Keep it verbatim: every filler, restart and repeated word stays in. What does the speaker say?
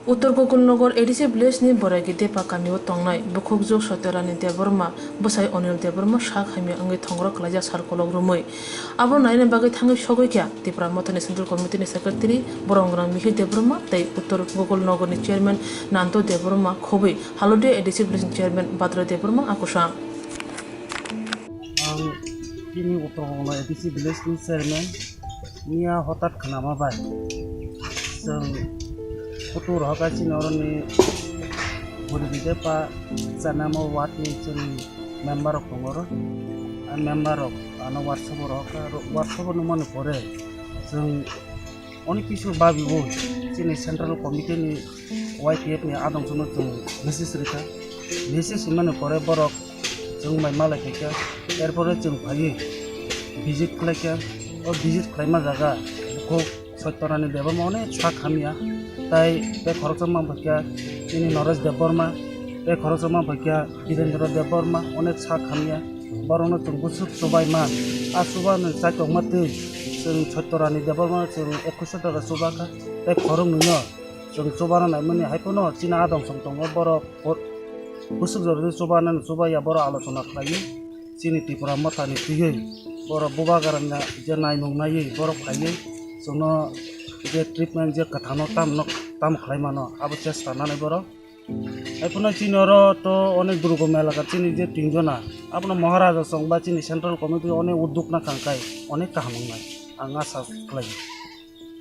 Uttor Gokulnagar A D C village ni Boraigi Depa kamio tongnai bukhukjwk Satyarani Debbarma bwsai Anil Debbarma sak hamya wngwi thongro kwlaijak sal kolok romwi. Abo naina bagwi thangwi sogwi kha Tipra Mothani Central Committee ni Secretary Boromgwnang Mihir Debbarma tei Uttor Gokulnagar ni Chairman Nanto Debbarma khobwi Halodia A D C village ni Chairman Badra Debbarma akwsa. Ang chini Uttor Gokulnagar A D C village ni Chairman. Miya hotat khnama bai chwng kutung rohor kha chini oroni Boraigi Depa chanamo ward ni chwng member rok tongo oro. A member rok ano WhatsApp o rohor kha, ro-, WhatsApp o nukmani pore chwng onek kisu babi o chini central committee ni Y P F ni adong chwngno chwng message rikha. Message hwnmani pore borok chwng bai malai khaikha. Erpore chwng phaiwi visit khlaikha. O visit khlaima jaga bukhuk Satyarani Debbarma onek sak hamya. Tai tei khoroksa mang phaikha chini Naresh Debbarma. Tei khoroksa mang phaikha Birendra Debbarma onek sak hamya. Borokno chwng bwswk chubaima. A chubani chaitokma twi chwng Satyarani Debbarma chwng ekwsho taka chubakha. Tei khoroknwino chwng chubana naimani hai phano chini adong song tongo borok. Bwswk jorodi chubanani chubaiya borok alochona khlaiwi chini Tipra Mothani twiwi borok bubagrani je naimung naiwi borok phaiwi chwngno je treatment je kwthangno tamo, tamo khlai mano abo chesta nanai borok. Hai phano chini oro to onek durgo mela ka chini je tinjona abono Maharaja song ba chini central committee onek udduk na kangkai onek kaham wngnai ang asa khlai.